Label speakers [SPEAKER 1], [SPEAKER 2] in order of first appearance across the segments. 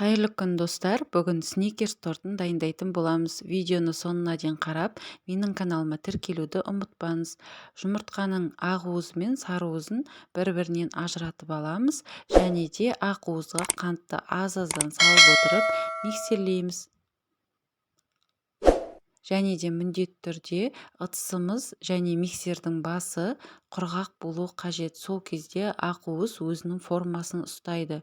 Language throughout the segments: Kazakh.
[SPEAKER 1] Қайырлы күн, достар! Бүгін Сникерс тортын дайындайтын боламыз. Видеоны соңына дейін қарап, менің каналыма тіркелуді ұмытпаңыз. Жұмыртқаның ақ уызы мен сары уызын бір-бірінен ажыратып аламыз және де ақ уызға қантты аз-аздан салып отырып миксерлейміз. Және де міндетті түрде ыдысымыз және миксердің басы құрғақ болу қажет. Сол кезде ақ уыз өзінің формасын ұстайды.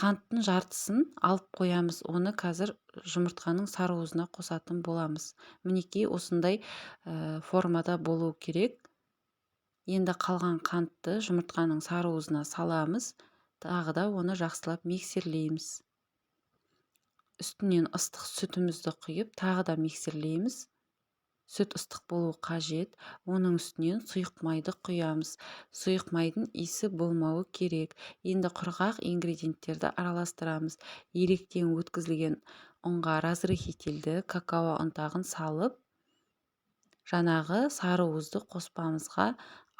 [SPEAKER 1] Қанттың жартысын алып қоямыз, оны қазір жұмыртқаның сары уызына қосатын боламыз. Мінекей, осындай формада болу керек. Енді қалған қантты жұмыртқаның сары уызына саламыз, тағы да оны жақсылап миксерлейміз. Үстінен ыстық сүтімізді құйып, тағы да миксерлейміз. Сүт ыстық болу қажет. Оның үстінен сұйық майды құямыз. Сұйық майдың иісі болмауы керек. Енді құрғақ ингредиенттерді араластырамыз. Електен өткізілген ұнға разрыхительді какао ұнтағын салып, жаңағы сары уызды қоспамызға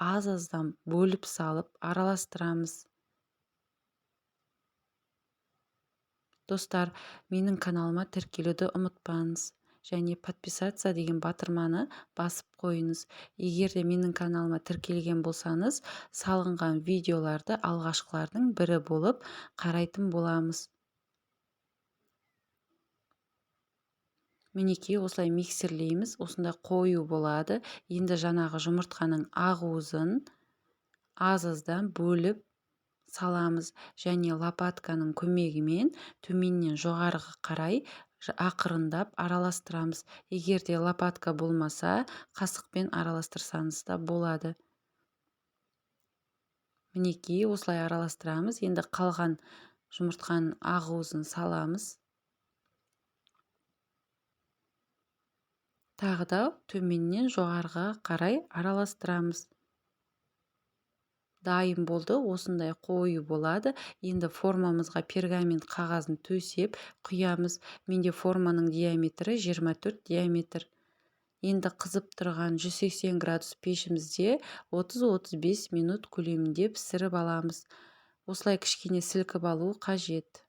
[SPEAKER 1] аз-аздан бөліп салып араластырамыз. Достар, менің каналыма тіркелуді ұмытпаңыз және подписаться деген батырманы басып қойыңыз. Егер де менің каналыма тіркелген болсаңыз, салынған видеоларды алғашқылардың бірі болып қарайтын боламыз. Мінекей, осылай миксерлейміз, осындай қою болады. Енді жаңағы жұмыртқаның ақ уызын аз-аздан бөліп саламыз және лопатканың көмегімен төменнен жоғарыға қарай ақырындап араластырамыз. Егер де лопатка болмаса, қасықпен араластырсаңыз да болады. Мінекей, осылай араластырамыз. Енді қалған жұмыртқаның ақ уызын саламыз. Тағы да төменнен жоғарыға қарай араластырамыз. Дайын болды, осындай қою болады. Енді формамызға пергамент қағазын төсеп құямыз. Менде форманың диаметрі 24 диаметр. Енді қызып тұрған 180 градус пешімізде 30-35 минут көлемінде пісіріп аламыз. Осылай кішкене сілкіп алу қажет.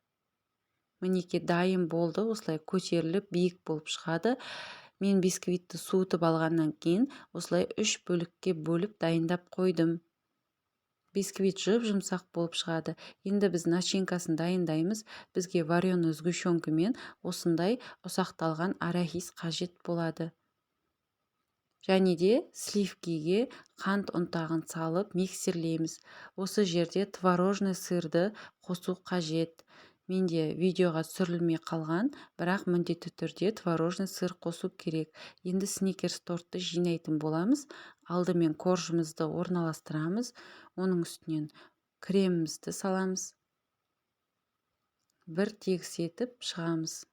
[SPEAKER 1] Мінекей, дайын болды, осылай көтеріліп биік болып шығады. Мен бисквитті суытып алғаннан кейін осылай 3 бөлікке бөліп дайындап қойдым. Бисквит жұп-жұмсақ болып шығады. Енді біз начинкасын дайындаймыз. Бізге вареный сгущенка мен осындай ұсақталған арахис қажет болады. Және де сливкиге қант ұнтағын салып миксерлейміз. Осы жерде творожный сырды қосу қажет. Менде видеоға түсірілмей қалған, бірақ міндетті түрде творожный сыр қосу керек. Енді Сникерс тортты жинайтын боламыз. Алдымен коржымызды орналастырамыз. Оның үстінен кремімізді саламыз. Бір тегіс етіп шығамыз.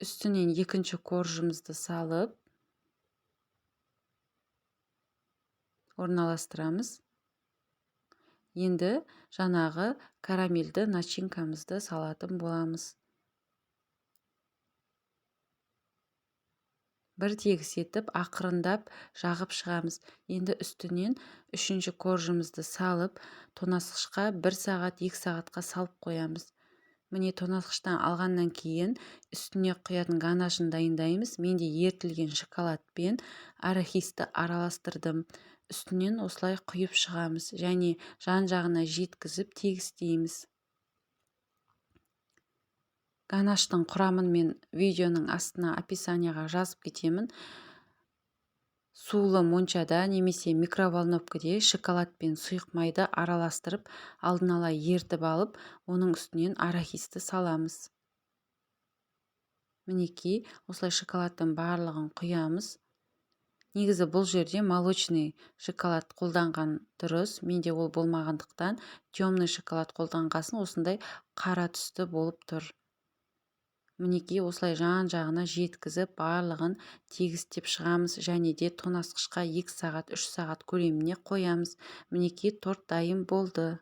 [SPEAKER 1] Үстінен екінші коржымызды салып орналастырамыз. Енді жаңағы карамельді начинкамызды салатын боламыз. Бір тегіс етіп ақырындап жағып шығамыз. Енді үстінен үшінші коржымызды салып, тоңазытқышқа 1 сағат, 2 сағатқа салып қоямыз. Міне, тоңазытқыштан алғаннан кейін үстіне құятын ганашын дайындаймыз. Менде ерітілген шоколад пен арахисті араластырдым. Үстінен осылай құйып шығамыз және жан-жағына жеткізіп тегістейміз. Ганаштың құрамын мен видеоның астына описанияға жазып кетемін. Сулы моншада немесе микроволновкаде шоколад пен сұйық майды араластырып, алдын ала ерітіп алып, оның үстінен арахисті саламыз. Мінекей, осылай шоколадтың барлығын құямыз. Негізі бұл жерде молочный шоколад қолданған дұрыс. Менде ол болмағандықтан темный шоколад қолданғасын осындай қара түсті болып тұр. Мінекей, осылай жан-жағына жеткізіп, барлығын тегістеп шығамыз және де тоңазытқышқа 2 сағат, 3 сағат көлеміне қоямыз. Мінекей, торт дайын болды.